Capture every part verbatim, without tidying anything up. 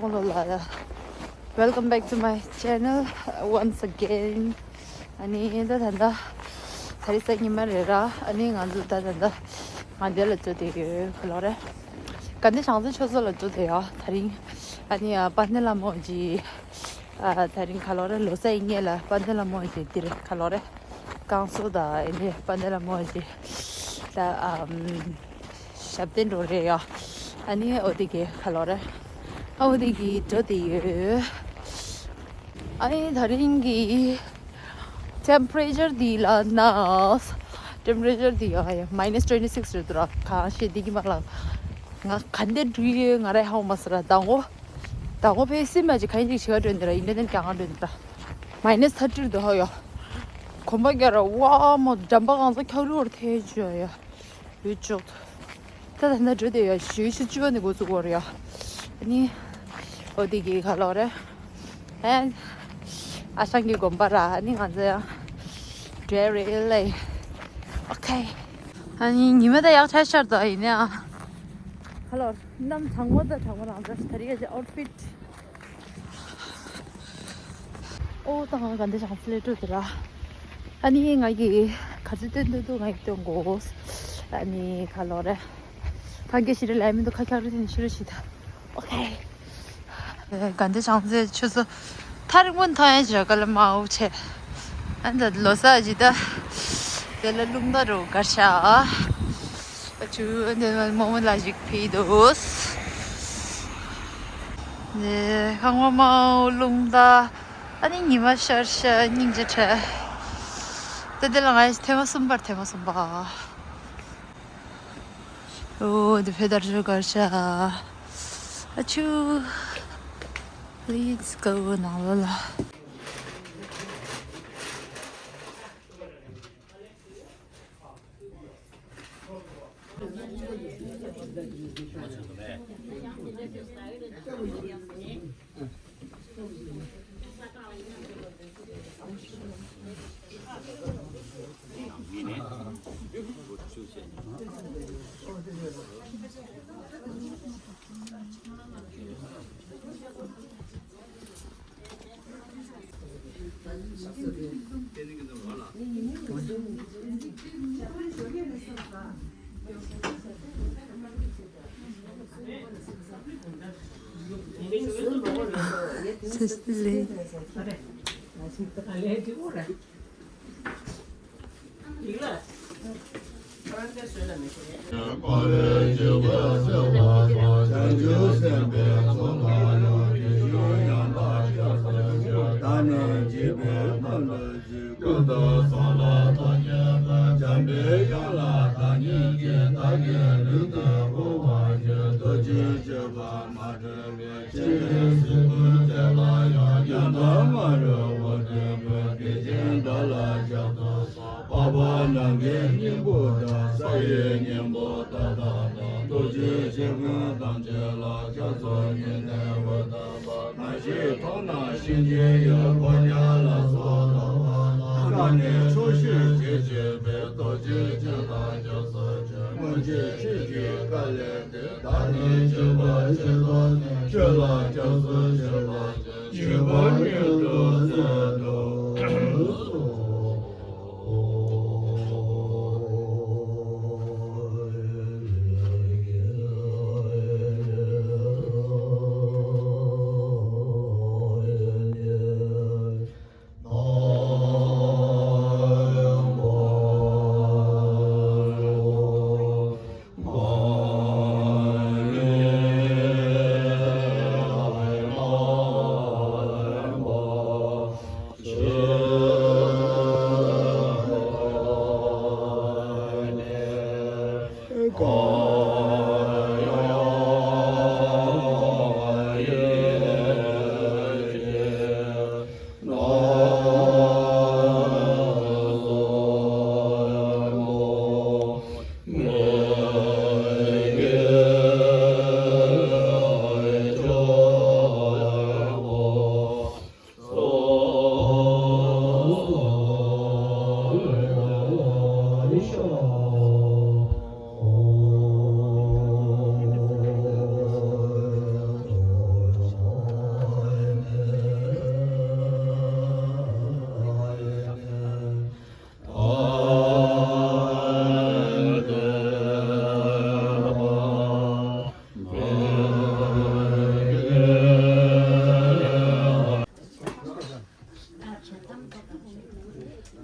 ལོ་ལ། Welcome back to my channel once again. ཨ་ནི་ད་ད་ད་ད་རེས་གཟའ་ཉི་མ་རེད་ར། ཨ་ནི་ང་ཚོ་ད་ད་ད་དགའ་ལྡན་ལ་འགྲོ་བསྡད་ཡོད། ག་ལོ་རེད། དགའ་ལྡན་བྱང་རྩེ་ཆོས་ཚོགས་ལ་འགྲོ་བསྡད་ཡོད་ད་རིང་། ཨ་ནི་ཨ་དཔལ་ལྡན་ལྷ་མོ་གི་ཨ་ད་རིང་ག་ལོ་རེད། ལོ་གསར་ཡིན་ངེས་ལ་དཔལ་ལྡན་ལྷ་མོ་གི་འདིར་ག་ལོ་རེད། ཀང་སོ་ད་ཨ་ནི་དཔལ་ལྡན་ལྷ་མོ་གི་ད་ཨམ། ཞབས་བརྟན་འགྲོ་རེད་ཡ། ཨ་ནི་འོ་དེ་གི་ག་ལོ་རེད། ཨ་འོ་དེ་གི་འགྲོ་བསྡད་ཡོད། ཨ་ནི་ད་རིང་གི་temperature འདི་ལ་ན། temperature འདི་ཡ་ཡ་minus twenty six རེད་འདུག་ར། གང་ཤེས་འདི་གི་མ་ལ། ང་ག་འདྲ་འགྲོ་ཡོད་ང་རང་ཧ་གོ་མ་སོང་ར། ཟླ་ངོ་ཟླ་ངོ་ཕལ་སེ་མ་ཅིག་ག་ཡིན་ཅིག་བྱེད་ག་འགྲོ་འདི་ར། ཡིན་ནའི་ཀྱང་ང་འགྲོ་འདི་ར། minus thirty རེད་འདུག་ཧ་ཡ། གོམ་པ་རྒྱག་ར་ཝ་མོ་འགྲམ་པ་གང་ས་འཁྱག་རུ་བར་ཐལ་བྱུང་ཡ། ཡུལ་ཕྱོགས། ད་ད་ནི་འགྲོ་བསྡད་ཡོད། ཞེ་ཤུ་བཅུ་པ་ནས་འགོ་ཚུགས་པ་རེད་ཡ། ཨ་ནི། འོ་དེ་གི་ག་ལོ་རེད། ཨེ། ཨ་ཞང་གི་དགོན་པ་ར། ཨ་ནི་ང་ཚོ་ཡང་འགྲོ་རེད་ལེ། ཨོ་ཁེ། ཨ་ནི་ཉི་མ་ད་ཡག་ཆ་ཤར་དོ་ཡིན་ནའང་། ག་ལོ་རེད། གནམ་གྲང་མོ་ད་གྲང་མོ་རང་འདྲ་ཞིག་ད་རེས་ཀྱི་ཨའུ་ཊི་ཕིཊ། ཨོ་ད་ང་ག་འདི་ཞང་སི་ལེ་ཏྲོ་དེ་ར། ཨ་ནི་ང་གི་ག་ཚོད་སྟོན་འདོད་འདུག་ང་གི་སྟོན་དགོས། ཨ་ནི་ག་ལོ་རེད། ཁ་མཁས་ཤི་རེ་ལས་མི་འདུག་ཁ་ཁྱག་རེ་དེ་ནི་ཤི་རེ་ཤི་ད། ཨོ་ཁེ། ག་འདི་ཞང་སི་ཆུ་ཚོད་ཐ་རིང་པོ་ཐོན་ཡ་ཞག་ག་ལ་མ་འུ་ཆེ། ཨ་ནི་ད་ལོ་གསར་ཇི་ད། དེ་ལ་རླུང་རྟ་རུ་གར་ཤག་ཨ་ཆུ་འདི་མ་མོ་མོ་ལ་ཞིག་ཕི་དོས། ནེ་ཁང་བ་མའོ་རླུང་རྟ། ཨ་ནི་ཉི་མ་ཤར་ཤར་སྙིང་རྗེ་ཁྲལ། ད་དེ་ལ་ང་ཡི་ཐེངས་མ་གསུམ་པར་ཐེངས་མ་གསུམ་པ། ཨོ་དེ་ཕེ་དར་ཇོ་གར་ཤག་ཨ་ཆུ། Let's go ནང་ལོ་ལ། འཕགས་པ་ནམ་མཁའི་སྙིང་པོ་དང་། ས་ཡི་སྙིང་པོ་མཐའ་དག་དང་། ཐུགས་རྗེ་ཆེ་ཆེན་ཐམས་ཅད་ལ་སྐྱབས་སུ་མཆི་ནས་འོད་དཔག་པ། ང་ཞིག་མཐོང་ན་གཤིན་རྗེ་ཡི་ཕོ་ཉ་ལ་སོགས་དང་། བཀའ་ནི་ཕྱོགས་བཞིར་གྱེས་བྱེད་པའི། ཐུགས་རྗེ་ཅན་ལ་སྐྱབས་སུ་མཆི། སྔོན་ཆད་ཁྱེད་ཀྱི་བཀའ་ལས་འདས། བདག་ནི་གཅིག་པུ་ཕྱིར་ལོག་ནས། ཁྱོད་ལ་སྐྱབས་སུ་མཆི་བར་བགྱི། ཉན་པར་ཉན་དུ་གསོལ་ཏོ།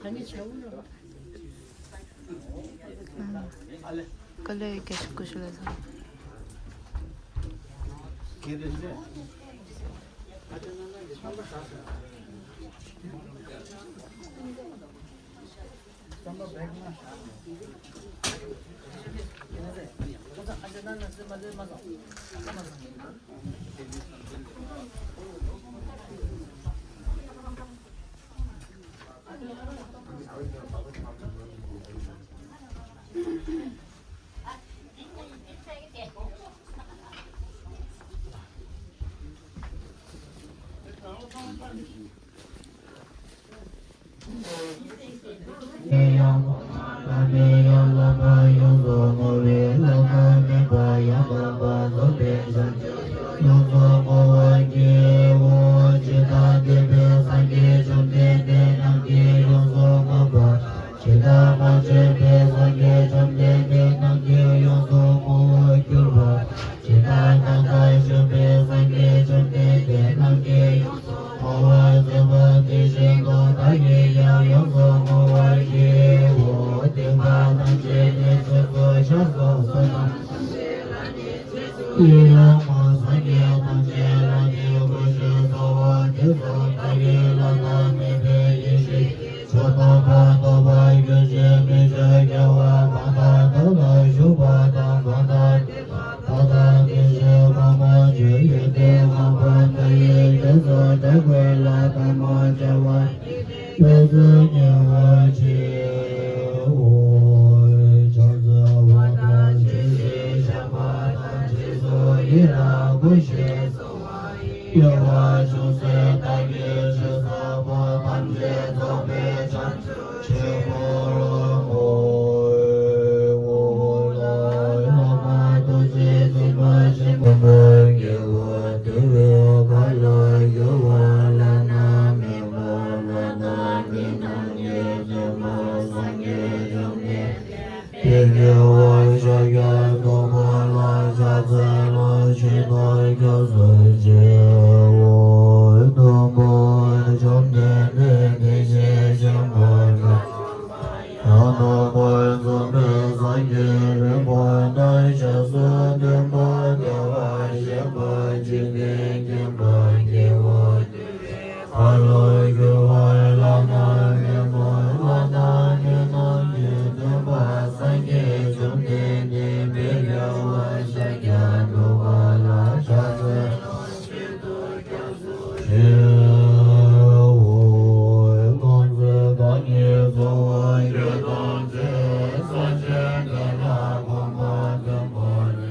བཀའ་སློབ་རྒྱ་ཆེ་སྐུ་ཞབས་ལགས་དང་། ཇི་ལྟར་བསྔོ་བར་བྱེད་པའི་སངས་རྒྱས་བཅོམ་ལྡན་འདས་རྣམས་ཀྱིས་ཡོངས་སུ་བསྔོ་བར་གྱུར་པ། ཇི་ལྟར་བདག་ལྟར་བཞུགས་པའི་སངས་རྒྱས་བཅོམ་ལྡན་འདས་རྣམས་ཀྱིས་ཡོངས་སུ་བསྔོ་བར་མཛད་པ་དེ་བཞིན་དུ་བདག་གིས་ཀྱང་ཡོངས་སུ་བསྔོ་བར་བགྱིའོ། སྡིག་པ་ཐམས་ཅད་ནི་ཕྱིར་བསལ་ཤ་ཟ་བསོད་ནམས། ཡི་རང་ངོ་སངས་རྒྱས་ཐམས་ཅད་ལ་ནི་གུས་ཕྱག་འཚལ་བ་དེ་ཙམ་བདག་གི་བླ་ན་མེད་པའི་ཡེ་ཤེས་ཀྱི་མཆོག་ཏུ་ཕར་རྟོགས་པར་གྱུར་ཅིང་མི་ཆོས་རྒྱལ་བ་མང་དག་བདག་ལ་ཞུགས་པ་དང་། མང་དག་བདག་དང་དེ་བཞིན་ཕོ་མོ་ཆོས་བརྒྱུད་དེ་མངོན་པར་མཐའ་ཡས་རྒྱ་མཚོའི་བྲག་ཁོག་ལ་ཐལ་མོ་སྦྱར་བ། ཕྱག་འཚལ་བ་དང་རྗེས་སུ་ཞབས་ཀྱི་ཕྱག་མ་དང་། རྗེས་སུ་ཡི་རང་བསྐུལ་ཞིང་གསོལ་བ་ཡི། དགེ་བ་ཅུང་ཟད་བདག་གིས་ཅི་བསགས་པ། ཐམས་ཅད་རྫོགས་པའི་བྱང་ཆུབ་ཆེན་པོར་བསྔོ། ལྷག་མ་ཐུགས་རྗེ་འཛིན་པ་ཆེན་པོ་མོའི་དགེ་བ་འདུལ་བའི་ཁ་ལོ་སྒྱུར་བ་བླ་ན་མེད་པ། བླ་ན་མེད་པའི་སྟོན་པ་སངས་རྒྱས་བཅོམ་ལྡན་འདས་ཀྱི་དགེ་བ་ཤཱཀྱ་ཐུབ་པ་ལ་ཕྱག་འཚལ་ལོ། ཇི་ལྟར་སྐྱབས་སུ་མཆིའོ། སྟོན་པ་བཅོམ་ལྡན་འདས་དེ་བཞིན་གཤེགས་པ་དང་། ཡང་དག་པར་རྫོགས་པའི་སངས་རྒྱས་རིག་པ་དང་། ཞབས་སུ་འདུན་པ་དགེ་བ་བཤད་པ། འཇིག་རྟེན་མཁྱེན་པ་དགེ་བ་འདུལ་བའི་ཁ་ལོ་སྒྱུར་བ་བླ་ན་མེད་པ། བླ་ན་མེད་པའི་སྟོན་པ་སངས་རྒྱས་བཅོམ་ལྡན་འདས་དེ་བཞིན་གཤེགས་པ་ཤཱཀྱ་ཐུབ་པ་ལ་ཕྱག་འཚལ་ལོ། ཇི་ལྟར་སྐྱབས་སུ་མཆིའོ། དམ་ཚིག་བདག་ཉིད་གཙོ་བོ་ཡི་དམ་ཚིག། སེམས་ཅན་བདེ་ལ་གོམས་པ་མཐུན་པ་ནི།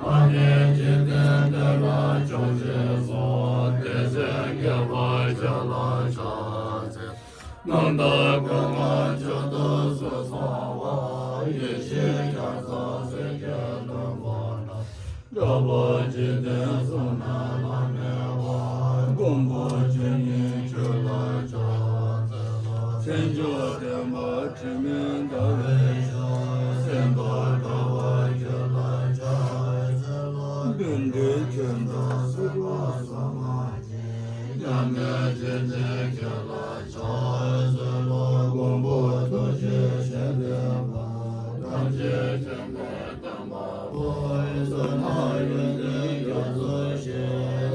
ཨ་ནི་འཇིག་རྟེན་བདེ་ལ་སྐྱོང་བྱེད་སོགས། བདེ་གཤེགས་མཁྱེན་པ་ཤཱཀྱ་ལ་ཕྱག་འཚལ། རྣམ་དག་སྐུ་མངའ་མཆོག་ཏུ་གསོལ་གསོལ་བ། ཡེ་ཤེས་རྒྱ་མཚོ་སེང་གེ་ལྷུན་པོ་ལ། སྐྱོབ་པ་འཇིག་རྟེན་གསུམ་ན་བླ་མེད་པ། མགོན་པོ་ཆོས་དབྱིངས་ཁྱོད་ལ་ཕྱག་འཚལ་ལོ། མཚན་མཆོག་ལྡན་པ་དྲི་མེད་ཟླ་བའི་ཞབས། སེམས་དཔའ་དགའ་བ་ཁྱོད་ལ་ཕྱག་འཚལ་ལོ། བདུད་འདུལ་ཁྱོད་འགྲོ་སྲིད་པ་ཟ་མ་མཉམ་མེད་རྗེ་བཙུན་ཁྱོད་ལ་ཕྱག་འཚལ་ལོ། མགོན་པོ་ཐུགས་རྗེ་ཆེ་ལྡན་པ། ཐམས་ཅད་མཁྱེན་པའི་དམ་པ་པོ། བསོད་ནམས་ཡོན་ཏན་རྒྱ་མཚོ་ཆེ།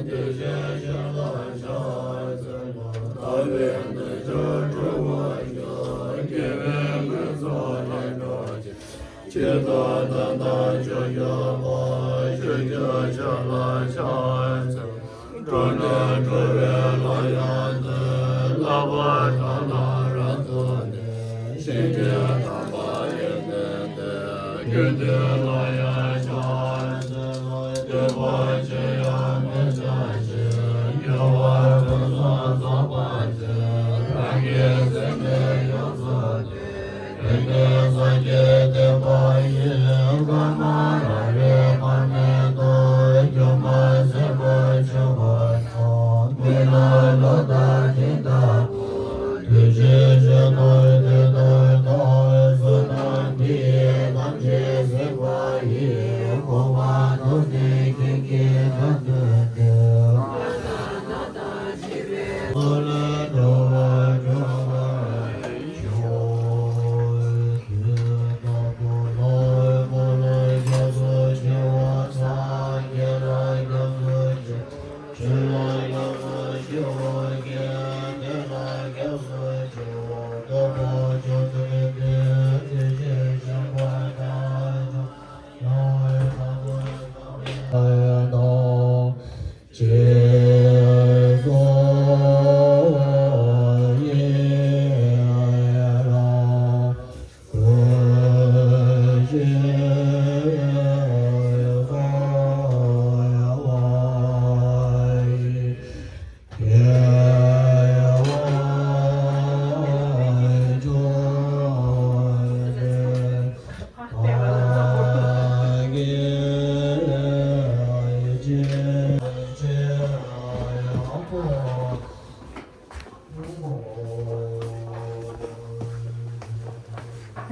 དེ་བཞིན་གཤེགས་པ་ཤཱཀྱ་ཐུབ་པ། ལྟ་བའི་འདོད་ཆགས་སྒྲོལ་བར་ཤོག་དགེ་བའི་མཐུ་ཚོགས་ལས་འགྲོ་ཅིང་། ཇི་ལྟར་བདག་དང་ཆོས་སྐྱོབ་པ། ཆོས་སྐྱོབ་ཁྱོད་ལ་ཕྱག་འཚལ། འགྲོ་ནས་འགྲོ་བའི་བླ་ཡང་བསྟེན། བསླབ་པ་དག་ལ་རབ་གསུངས་ཏེ། ཞིང་གི་དམ་པ་ཡོན་ཏན་ལྡན། དགེ་འདུན་ལ་ཡང་ཕྱག་འཚལ་ལོ། སྟོན་པ་ཆོས་དབྱིངས་མི་ཕྱེད་ཅིང་། རྒྱལ་བ་ཕུན་སུམ་ཚོགས་པ་དེས། རང་གི་སེམས་ནི་ཡོངས་སུ་འདུལ། དེ་ནས་སངས་རྒྱས་བསྟན་པ་ཡི། བླ་མ་རང་རིག་པ་མེད་དོ། སྒྱུ་མ་ཟད་པར་གྱུར་པ་དང་། མི་ལ་ལོ་ཟླ་ཐིག་ལྟ་བུ། དུས་གཅིག་གཞན་དུ་དེ་ལྟར་ལྟ། བསོད་ནམས་འདི་ཡིས་ཐམས་ཅད་གཟིགས་པ་ཡི། གོ་བ་ཐོས་ནས་ཀུན་གྱིས་བདག་བསྟོད་དེ། ལས་འགྲོ་བ་སྒྲོལ་བར་ཤོག་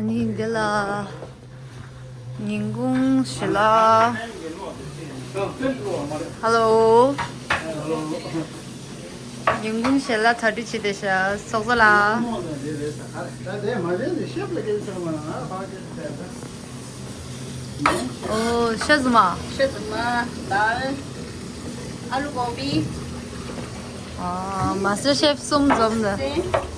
ནི་འདི་ལ་ཉིན་གུང་ཞིག་ལ། ཧ་ལོ། ཉིན་གུང་ཞིག་ལ་གྲ་སྒྲིག་བྱས་ཏེ་ཤ་ཚོགས་གཙོ་ལ། ཨོ་ཤ་ཟུ་མ། ཤ་ཟུ་མ། དཱལ། ཨ་ལུ་གོ་བི། ཨ། མ་སི་ཊར་ཤེཕ་གསུམ་འཛོམས་ད།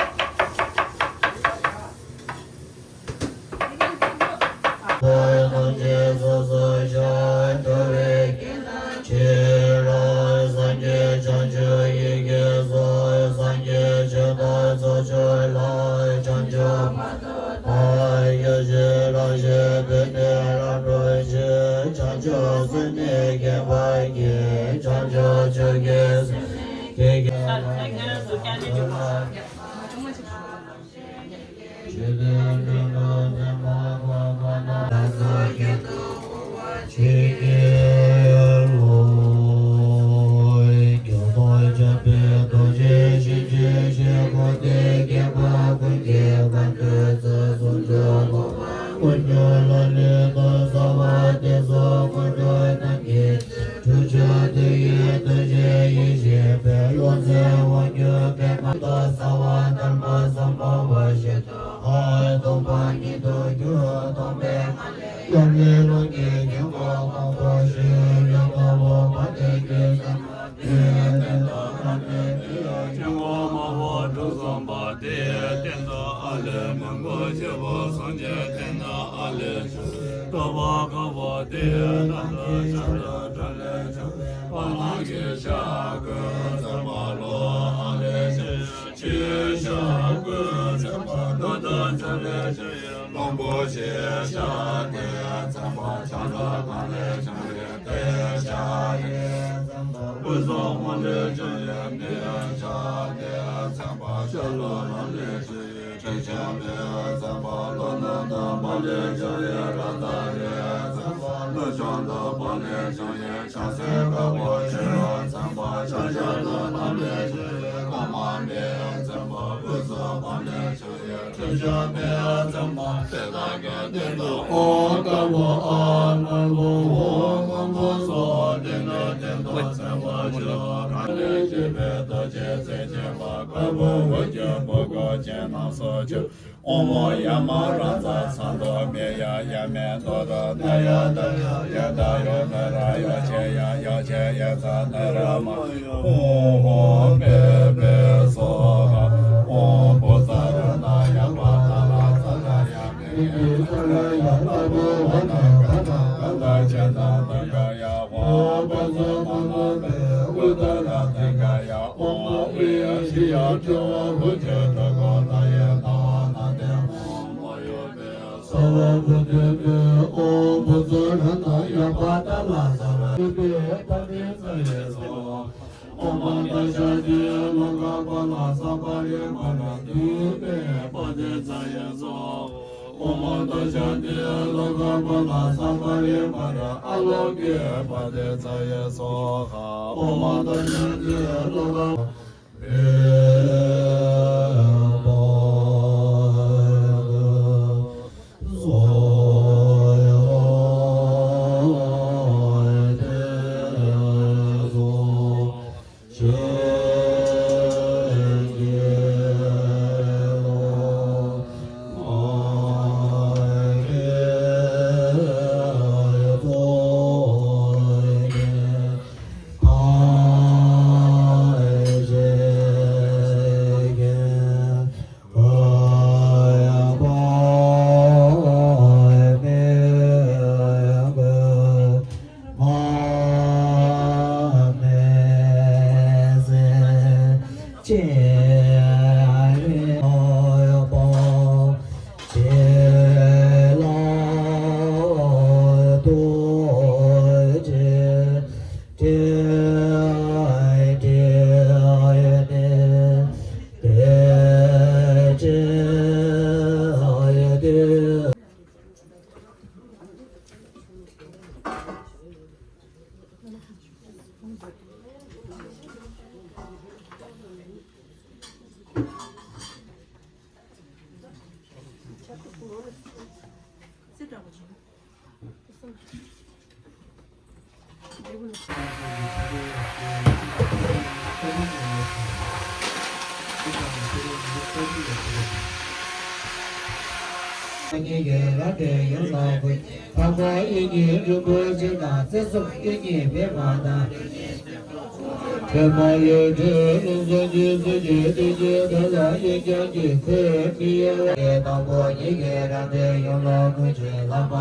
ཨོཾ་ཡ་མ་ར་ཛ་ཚ་དོ་མེ་ཡ་ཡ་མེ་དོ་ར་ན་ཡ་ད་ཡ་ཡ་ད་ཡོ་ན་ར་ཡོ་ཅེ་ཡ་ཡོ་ཅེ་ཡ་ཛ་ན་ར་མ་ཡོ། ཧོ་ཧོ་པེ་པེ་སྭཱ་ཧཱ། ཨོཾ་བྷུ་ཛ་ར་ཎ་ཡ་པ་ཏ་ལ་ཙ་ན་ཡ་མེ་ཡ་ན་ཡ་ད་བོ་ཧ་ན་ག་ན་ག་ད་ཅེ་ན་ད་ག་ཡ། ཨོཾ་བྷུ་ཛ་ཏ་ན་པེ་ཨུ་ཏ་ར་ཏ་ག་ཡ། ཨོཾ་ཨུ་ཡ་ཤི་ཡ་ཏྲེ་ཧོ་ཧུ་ཏེ་ཏྲ་ཀོ་ཏ་ཡེ་ཏ་ཝ་ན་ཏེ། ཨོཾ་མ་ཡུ་པེ་ཡ་སྭ་བ་བུ་ཏེ་ཏེ། ཨོཾ་བྷུ་ཛ་ར་ཎ་ཡ་པ་ཏ་ལ་ཙ་ན་ཡུ་པེ་པ་ཏེ་ཙ་ཡེ་སྭཱ་ཧཱ། ཨོཾ་ཨནྟ་ཤཀྟི་ལོ་ཀ་པ་ལ་ས་པ་རི་ཝ་ར་དུ་པེ་པ་ཏེ་ཙ་ཡེ་སྭཱ་ཧཱ། ཨོཾ་ཨནྟ་ཤཀྟི་ལོ་ཀ་པ་ལ་ས་པ་རི་ཝ་ར་ཨ་ལོ་ཀེ་པ་ཏེ་ཙ་ཡེ་སྭཱ་ཧཱ། ཨོཾ་ཨནྟ་ཤཀྟི་ལོ་ཀ་པ། ཉིད་ཀྱི་རབ་འབྲིང་ཡུམ་ལ་གུས། འཕགས་པ་དབྱིག་གཉེན་རིན་པོ་ཆེ་དང་། རྩེ་གསུམ་དབྱིག་གཉེན་པདྨ་དང་། པདྨ་ལས་སྤྲུལ་ཀླུ་མཚོ་རྒྱལ་སྲས་ཀྱི། བསྟན་བཅོས་དེ་ལ་དབྱིག་གཉེན་གྱི་ཁུར་མི་གཡོ་བའི། དང་པོ་ཉིད་ཀྱི་རབ་འབྲིང་ཡུམ་ལ་གུས་ཕྱིར། བླ་མ་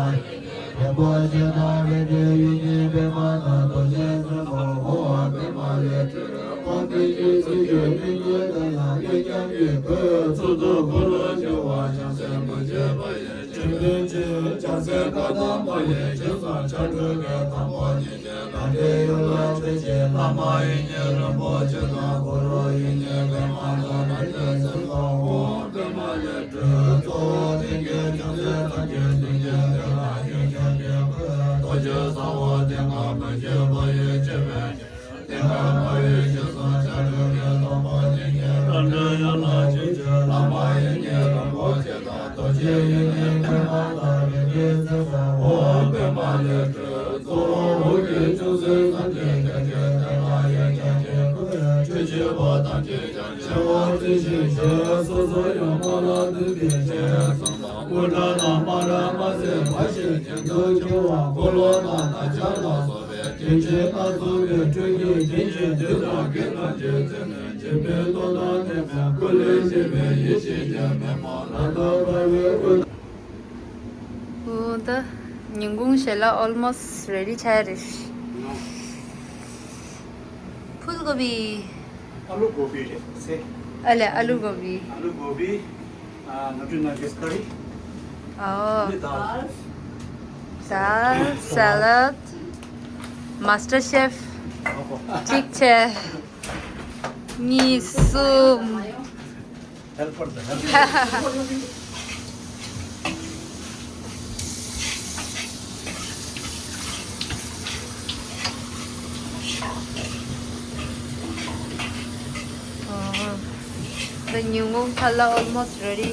རིན་པོ་ཆེ་དང་། རིག་འཛིན་དབྱིག་གཉེན་པདྨ་དང་། རྡོ་རྗེ་སེམས་དཔའ་ཧཱུྃ་པདྨ་ལས་སྤྲུལ། དབང་ལྡན་རྒྱལ་སྲས་ཀྱི་དབྱིག་གཉེན་དེ་ལ་དབྱིག་གཉེན་གྱི་ཁུར། གཙུག་ཏོར་འཁོར་ལོས་སྒྱུར་བ་བྱང་སེམས་མུ་སྟེགས་པ་ཡི། ཆོས་དཔོན་ཆེ་བྱང་སེམས་བཀའ་གདམས་པ་ཡི། ཆོས་སྲུང་ཕྱག་དྲུག་གི། དང་པོ་ཉིད་ཀྱི་རབ་འབྲིང་ཡུམ་ལ་གུས་ཕྱིར། བླ་མ་དབྱིག་གཉེན་རིན་པོ་ཆེ་དང་། གུ་རུ་དབྱིག་གཉེན་པདྨ་དང་། རིག་འཛིན་སེམས་དཔའ་ཧཱུྃ་པདྨ་ལས་སྤྲུལ། གཙོ་བོ་དབྱིག་གཉེན་བྱང་སེམས་ཐམས་ཅད་དབྱིག་གཉེན་དེ་ལ་དབྱིག་གཉེན་གྱི་ཁུར། རྡོ་རྗེ་ཟ་ཧོར་ལྡན་དཀར་མུ་སྟེགས་པ་ཡི། ཆོས་དཔོན་ཆེ་ལྡན་དཀར་དམར་ཡི། ཆོས་སྲུང་ཕྱག་དྲུག་གི། དང་པོ་དབྱིག་གཉེན་རབ་འབྲིང་ཡུམ་ལ་གུས་ཕྱིར། བླ་མ་དབྱིག་གཉེན་རིན་པོ་ཆེ་དང་། རྡོ་རྗེ་དབྱིག་གཉེན་པདྨ་དང་། རིག་འཛིན་སེམས་དཔའ་ཧཱུྃ་པདྨ་ལས་སྤྲུལ། གཙོ་བོ་ཧཱུྃ་གི་ཅུང་ཟད་སངས་རྒྱས་ཀྱི་ཆོས་དེ་ལ་དབྱིག་གཉེན་གྱི་ཁུར། ཆོས་སྐྱེས་བུ་ཐམས་ཅད་ཀྱང་། ཆེ་བ་རྩིས་ཤིང་ཆེ། སོ་སོ་ཡང་མ་ལ་ནུས་པའི་ཕྱིར། དངུལ་སྦྲང་དང་སྨན་སྦྲང་མ་ཟད་འབའ་ཞིག་ཁྱིམ་དུ་འཁྱིལ་བ། འཁོར་ལོ་དང་ནག་ཆ་ལ་སོགས་པའི་སྐྱེ་མཆེད་སྣ་ཚོགས་པའི། ཁྲོད་ཀྱི་སྐྱེ་མཆེད་བདུད་དང་བགེགས་ཐམས་ཅད་ཚུལ་ཁྲིམས་སྦྱིན་པའི་སྟོབས་དང་ལྡན་པས། སྐུ་ལས་སྐྱེས་པའི་ཡེ་ཤེས་ཀྱི་མེ་མོ་ལ་དྭགས་འབར་བའི་དབུས། འོ་ད་ཉིན་གུང་ཞལ་ལག་almost ready ཆགས་རེད། ཕུལ་གོ་བི། ཨ་ལུ་གོ་བི་རེད་ཟེ། ཨ་ལེ་ཨ་ལུ་གོ་བི། ཨ་ལུ་གོ་བི། ཨ་ནུ་ཏྲི་ནག་གི་ཀ་རི། ཨོ། ཨ་ནི་དཱལ། དཱལ། སཱ་ལཌ། མཱ་སི་ཊར་ཤེཕ། ཨོ་ཧོ། གཅིག་བྱས། གཉིས། གསུམ། Helper དང་། The ཉིན་གུང་ཁ་ལག་almost ready.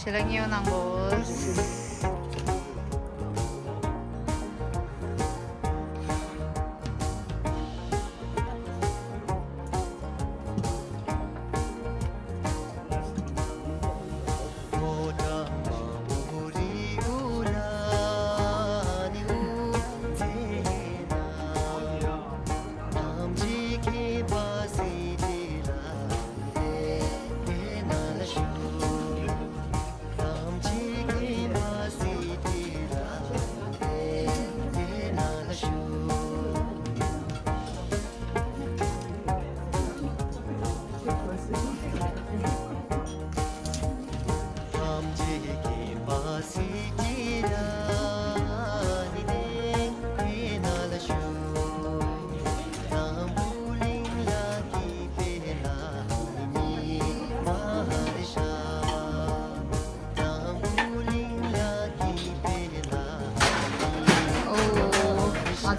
ཞལ་ལག་མཉེས་པོ་གནང་དགོས།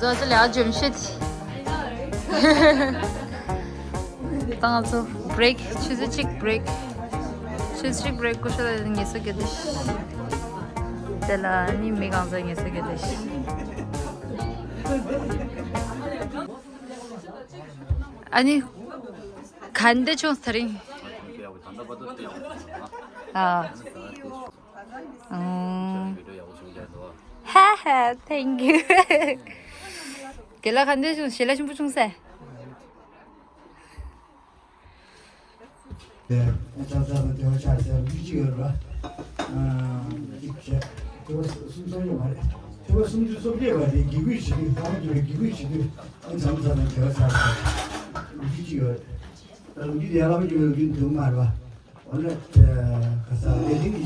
ད་ང་ཚོ་ལས་ཀ་འཇོམས་བྱེད་དེ། ད་ང་ཚོ་བྷི་རེག་ཆུ་ཚོད་གཅིག་བྷི་རེག་ཆུ་ཚོད་གཅིག་བྷི་རེག་ཀུ་ཤ་ལ་ཉལ་ས་ག་དུས། དེ་ལ་ནི་མི་གང་ཚ་ཉལ་ས་ག་དུས། ཨ་ནི་ག་འདྲ་བྱུང་ད་རིང་། ཨ། ཧ་ཧ། Thank you། དགེ་ལགས་ག་འདྲ་བྱུང་། ཞལ་ལག་ཆེན་པོ་བྱུང་ཟེར། ཨ་ཅག་ཅག་དང་དེ་བ་ཆགས་ཟེར་བ་གཅིག་ཡོད་རེད་པ། ཨ་གཅིག་བྱས། དེ་བ་གསུམ་ཚང་ཡོད་མ་རེད། དེ་བ་སུམ་ཅུ་སོ་བརྒྱད་པ་དེ་དགེ་བསྐོས་བྱེད་དུས། ལྷ་མོ་དེ་བས་དགེ་བསྐོས་བྱེད་དུས། ཨ་ཅག་ཅག་དང་དེ་བ་ཆགས་ཟེར་བ་གཅིག་ཡོད་རེད། ད་ལོ་རྒྱུས་དེ་ཡང་བླ་མ་དགེ་བའི་ལོ་རྒྱུས་འདུག་མ་རེད་པ། འོ་ན་ཁ་སང་དེ་རིང་གི་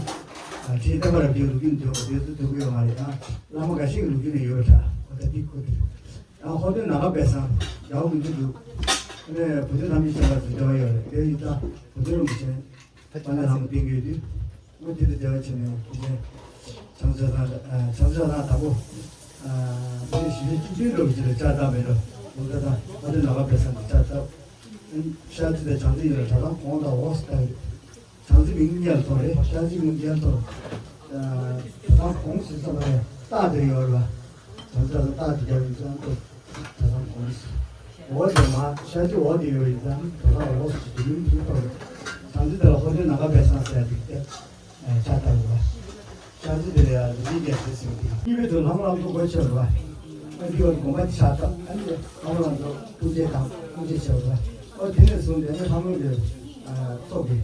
ཁྲིད་ལྟ་བ་རབ་རྒྱས་ལོ་རྒྱུས་འདུག་དེ་ཚོ་ཐུག་གི་ཡོད་མ་རེད། ཨ་བླ་མ་འགའ་ཤས་ཀྱི་ལོ་རྒྱུས་ནས་ཡོད་པ་འདྲ། འོ་ད་འདི་ཁོ་དེ། ཡང་ཧོར་སྟོན་ནམ་མཁའ་དཔལ་བཟང་རྒྱལ་བ་མགོན་གྱི་འདུག་ཨ་ནི་བུ་སྟོན་ཐམས་ཅད་མཁྱེན་པ་ཟེར་བ་ཡོད་རེད། དེ་ཡིན་ཙང་བུ་སྟོན་རིན་པོ་ཆེ་དཔལ་ལྡན་ལྷ་མོ་བསྟེན་གྱི་ཡོད་དུས། འོ་དེ་དང་འབྲེལ་བ་བྱས་ནས་དེ་ནས་བྱང་ཆ་ཚང་། བྱང་ཆ་ཚང་དང་པོ། དེ་ནས་ཞི་བའི་སྐྱིད་ཆུའི་འགྲོ་བའི་ཆེད་དུ་ལྕགས་བཏབ་མེད་འགྲོ། འོ་ད་ད་ཧོར་སྟོན་ནམ་མཁའ་དཔལ་བཟང་གིས་ལྕགས་བཏབ། ཤར་རྩེ་དང་བྱང་རྩེ་གཉིས་ལ་གྲྭ་ཚང་གོང་དང་འོག་ཟེར་བཏགས་ཡོད། བྱང་རྩེ་མིང་སྔོན་ལ་ཐོགས་རེད། ཤར་རྩེ་མིང་རྗེས་ལ་ཐོགས། གྲྭ་ཚང་གོང་ཟེར་ཙམ་པ་ལ་རྟགས་དེ་ཡོད་རེད་པ། བྱང་རྩེ་ལ་རྟགས་དེ་རྒྱབ་ཡོད་ཙང་ཐོགས། གྲྭ་ཚང་གོང་ཟེར། འོག་དེ་མ་ཤར་རྩེ་འོག་དེ་ཡོད་ཡིན་ཙང་གྲྭ་ཚང་འོག་ཟེར་དེ་མིང་དེ་ཐོགས་རེད། བྱང་རྩེ་དེ་ལ་ཧོར་སྟོན་ནམ་མཁའ་དཔལ་བཟང་ཟེར་ཡ་དེ་གི་ལྕགས་བཏགས་ཡོད་པ། ཤར་རྩེ་དེ་ལ་ཡ་རིག་འཛིན་རྒྱལ་མཚན་ཟེར་གྱི་འདུག་གཉིས་པའི་དུ་ལྷ་མོ་ལྷ་མོ་དགོད་བྱས་པ། ཨ་འདི་བར་དགོན་པ་འདི་ཕྱག་བཏབ། ཨ་ནི་ལྷ་མོ་ལྷ་མོ་སྐུ་མཆེད་དང་སྐུ་མཆེད་བྱས་པ། ཨོ་དེ་ནས་བཟུང་སྟེ་ནི་ལྷ་མོ་འདི་ཚོགས་ཀྱི་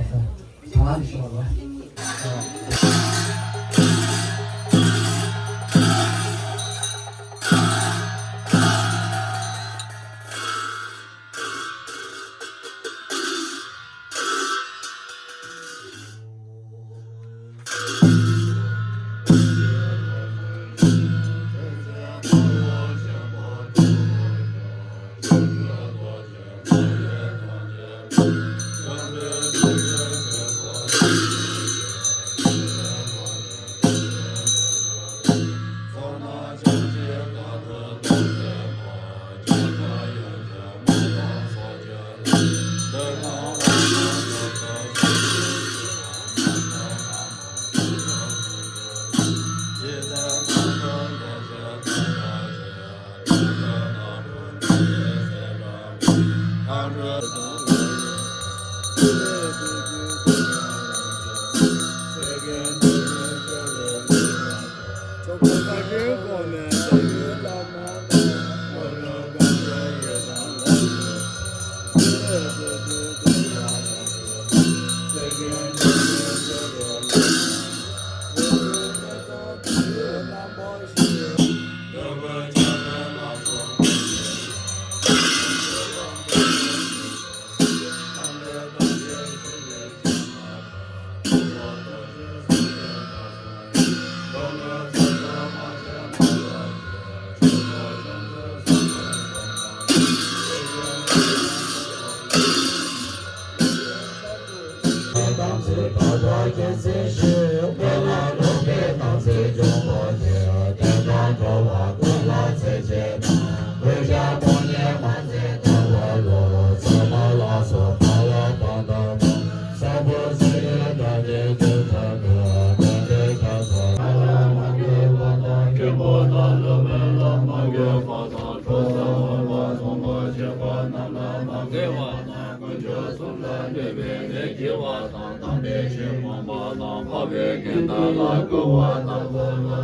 ས་ལ་འདི་ཤོག་པ།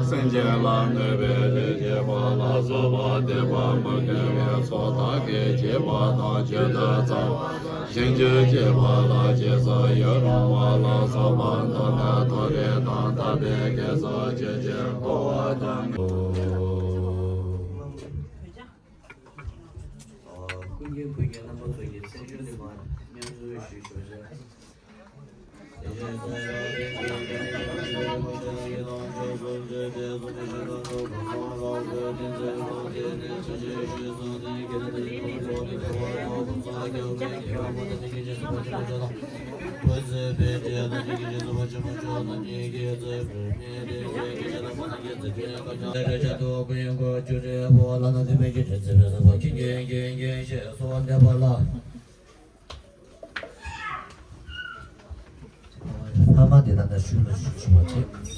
སེམས་ཅན་ལ་གནོད་པའི་ལས་བྱེད་པ་ལ་སོགས་པ་སྡིག་པ་མི་དགེ་བའི་ཚོགས་བདག་གིས་བྱས་པ་དང་། བྱེད་དུ་བཅུག་བྱིན་གྱིས་བརླབས་པ་ལ་རྗེས་སུ་ཡི་རང་བ་ལ་སོགས་པ་མདོར་ན་མཐོ་རིས་དང་དམ་པའི་དགེ་ཚོགས་ཅི་ཕྱིར་འདོད་པ་དང་། ཀུན་མཁྱེན་བོད་ཀྱི་རྣམ་པ་ཚོ་ཡི་མཚན་བརྗོད་འདི་མར་སྙན་སྒྲོན་ཞུས་ཞུ་བྱ། ཕ་མ་དེ་དག་ལ་ཞུ་ལ་ཞུ་ཞུ་བ་བྱེད།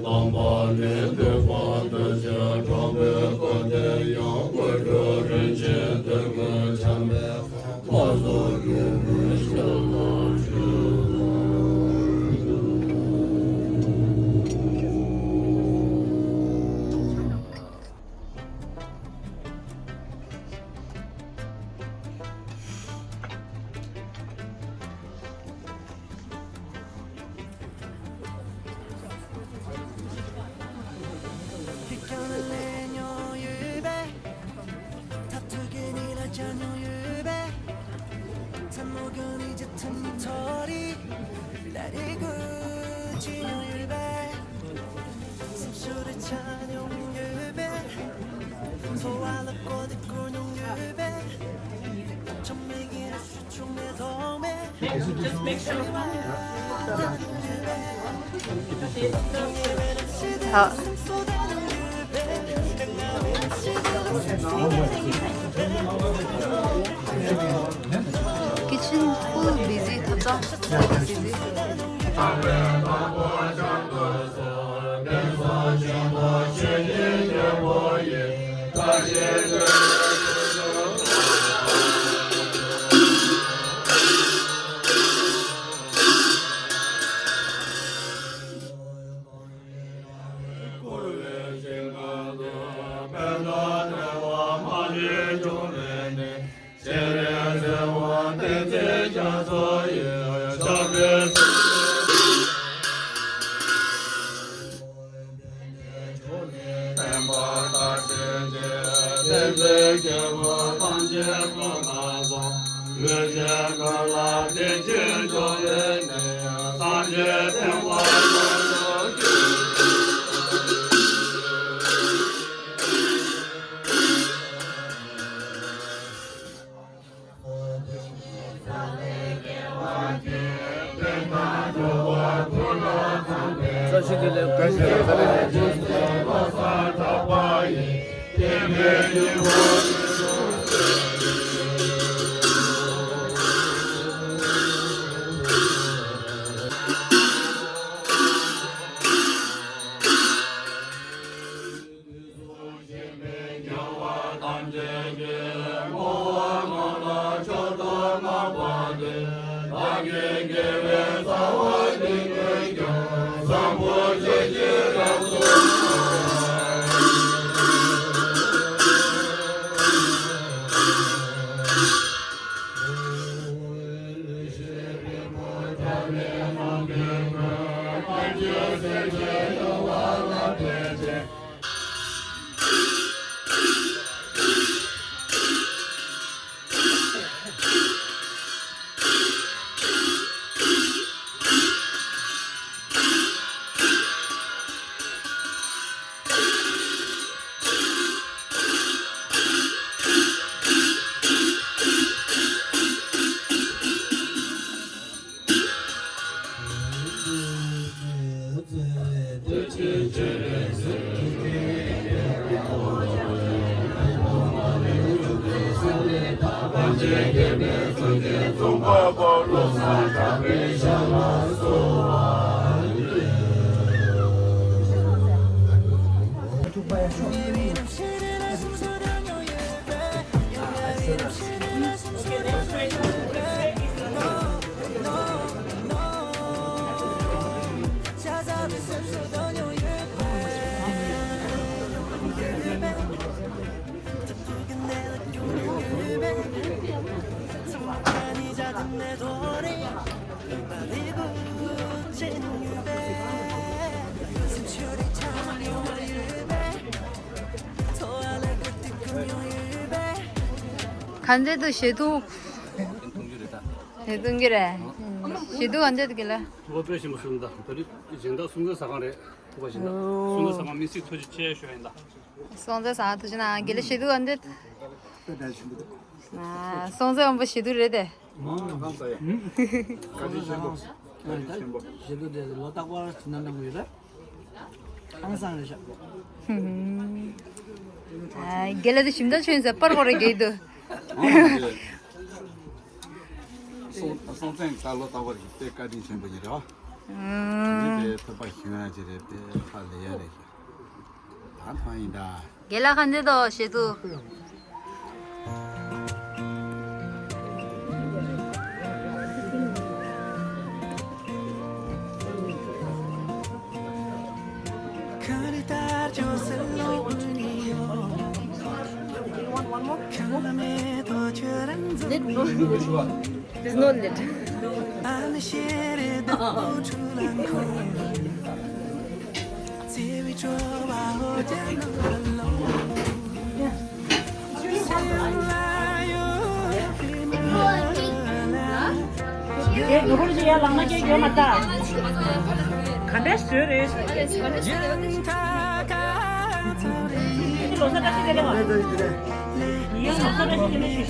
དམ་པ་ནི་འདུས་པ་ཐུགས་རྗེ་དྲག་པོའི་སྐུ་མདུན་ཡང་དགོས་གྲོལ་རིན་ཆེན་གཏེར་མ་འཆང་བའི་ཁ་བཟོ་ཡུལ་མི་ཤ་ལ་བྲིས། Kitchen full busy. ཐབ་ཚང་full busy། ག་འདྲ་འདུག་བཞེས་སྒོ། བཞེས་སྒོ་ག་འདྲ་འདུག་གི་ལ། ལོ་དཔེ་ཞིམ་པོ་སོང་ད། ད་རེས་སྦྱིན་བདག་སྲོང་བཙན་ཟ་ཁང་རེད། ཐུག་པ་ཞིག་ད། སྲོང་བཙན་ཟ་ཁང་མི་སྲིད་ཐུགས་རྗེ་ཆེ་ཞུ་ཡིན་ད། སྲོང་བཙན་ཟ་ཁང་ཐུགས་རྗེ་གནང་། དགེ་ལེགས་བཞེས་སྒོ་ག་འདྲ། དཔེ་འདྲ་ཞིམ་པོ་འདུག་ཨ། སྲོང་བཙན་དབང་པོ་བཞེས་སྒོ་རེད་དེ། མང་ང་ཚོ་ཡ། བཀའ་དྲིན་ཆེན་པོ། བཀའ་དྲིན་ཆེན་པོ། བཞེས་སྒོ་དེ་ལོ་རྟག་པར་ཟིན་ན་གནང་གི་ཡོད་རེད། ཨང་སང་རེད་ཤག་ཨ། དགེ་ལེགས་དེ་ཞིམ་ད་ཆོས་ཡིན་ཟེར་པར་པར་རེ་རྒྱག་འདུག་སྲོང་སྲོང་བཙན་ད་ལོ་རྟག་པར་དཔེ་བཀའ་དྲིན་ཆེན་པོ་ཡིན་རེད་བ། ཨུམ། དེ་ཐོབ་པ་ཞུ་ཡ་ཅི་རེད་པས་ཧ་ལས་ཡ་རེད་ཤག་ད་ཐང་ཡིན་ད། རྒན་ལགས་ཁ་འདི་དོ་ཞེ་ཐུ། There's no lid. དེ་ནུ་གུར་གྱི་ཡར་ལངས་ན་སྐྱེ་ཡོད་མ་ད། ག་འདྲས་བཟོས་རེད། ལོ་གསར་བཀྲ་ཤིས་བདེ་ལེགས། ཡིན་ལོ་གསར་བཀྲ་ཤིས་བདེ་ལེགས་ཞུ།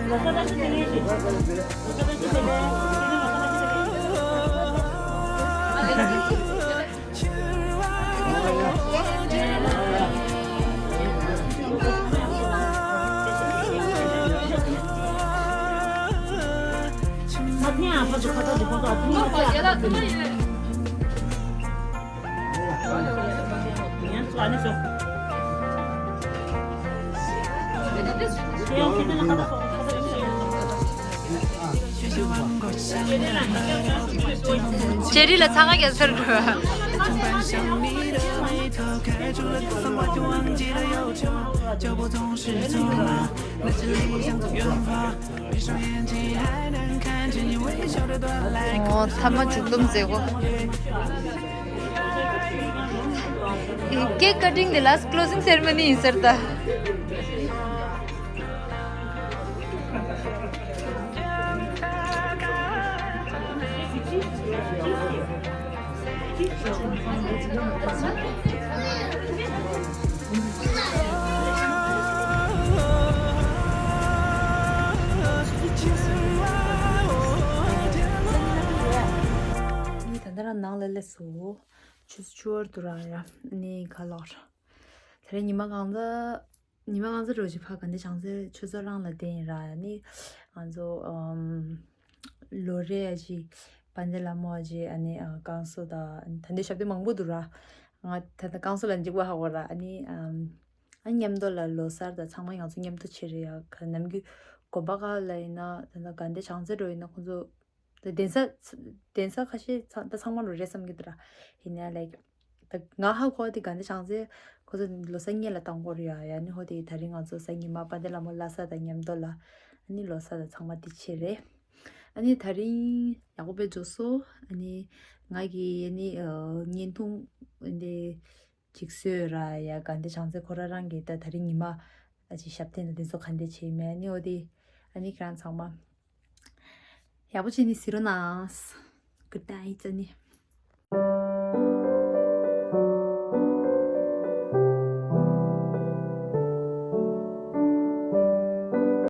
ལོ་གསར་བཀྲ་ཤིས་བདེ་ལེགས་ཞུ། ལོ་གསར་བཀྲ་ཤིས་བདེ་ལེགས། ཅེ་རི་ལ་ཚ་ང་རྒྱ་སེར་འགྲོ། ཨོ་ཐ་མ་མཇུག་སྡོམ་མཛད་གོ། ཀེག་ཀ་ཊིང་དེ་ལ་ཀློ་སིང་སེ་རི་མོ་ནི་ཡིན་ཟེར་ད། ད་ལྟ་རང་ནང་ལ་སླེབས་སོང་། ཆུ་ཚོད་བཅུ་པ་འདུག་ར་ཡ། ནི་ཁ་ལོག་ར། དེ་རིང་ཉི་མ་གང་ཚ། ཉི་མ་གང་ཚ་རོ་ཅིག་ཕ་ག་འདི་བྱང་ཚེ་ཆུ་ཚོད་རང་ལ་བསྡད་ཡིན་ར་ཡ། ནི་ང་ཚོ་ཨམ། ལོ་རེ་ཡ་ཅིག་དཔལ་ལྡན་ལྷ་མོ་ཡ་ཅིག་ཨ་ནི་ཨ་བསྐང་གསོ་དང་ད་འདི་ཞབས་བརྟན་མང་པོ་འདུག་ར། ང་ད་ལྟ་བསྐང་གསོ་ལ་འཇིགས་པ་ཧ་གོ་ར། ཨ་ནི་ཨམ། ཨ་མཉམ་དུ་ལ་ལོ་གསར་དང་ཚང་མ་ང་ཚོ་མཉམ་དུ་བྱེད་རེད་ཡ། ག་ནམ་རྒྱུན་དགོན་པ་ཁག་ལ་ཡིན་ན་ད་ལྟ་ག་འདི་བྱང་ཚེ་འགྲོ་ཡིན་ན་ཁོང་ཚོ་ད་གདན་ས་གདན་ས་ཁ་ཤས་ཚང་ད་ཚང་མ་ལོ་རེད་བསམ་གྱི་འདུག་ར། ཡིན་ན་ལའིག་ད་ང་ཧ་གོ་དེ་ག་འདི་བྱང་ཚེ་ཁོ་ཚོ་ལོ་གསར་སྔོན་ལ་བཏང་དགོས་རེད་ཡ། ཡ་ནི་ཧོ་དེ་ད་རིང་ང་ཚོ་གཟའ་ཉི་མ་དཔལ་ལྡན་ལྷ་མོ་བླ་གཟའ་དང་མཉམ་དུ་ལ་ཨ་ནི་ལོ་གསར་དང་ཚང་མ་འདི་བྱེད་རེད། ཨ་ནི་ད་རིང་ཡག་པོ་དཔེ་འཇོག་སོང་། ཨ་ནི་ང་གི་ཨ་ནི་ཨ་བརྙན་ཐུང་འདི་ཅིག་བཟོས་ར་ཡ། ག་འདི་བྱང་ཚེ་ཁོ་ར་རང་གིས་ད་ད་རིང་ཉི་མ་ཨ་ཅིག་ཞབས་བརྟན་དང་འདི་ཚོ་ག་འདི་བྱེད་མེད། ཨ་ནི་འོ་དེ་ཨ་ནི་ཁྱེད་རང་ཚང་མ་ཡག་པོ་བྱས་ནས་གཟིགས་རོགས་གནང་། Good night ཨ་ནི།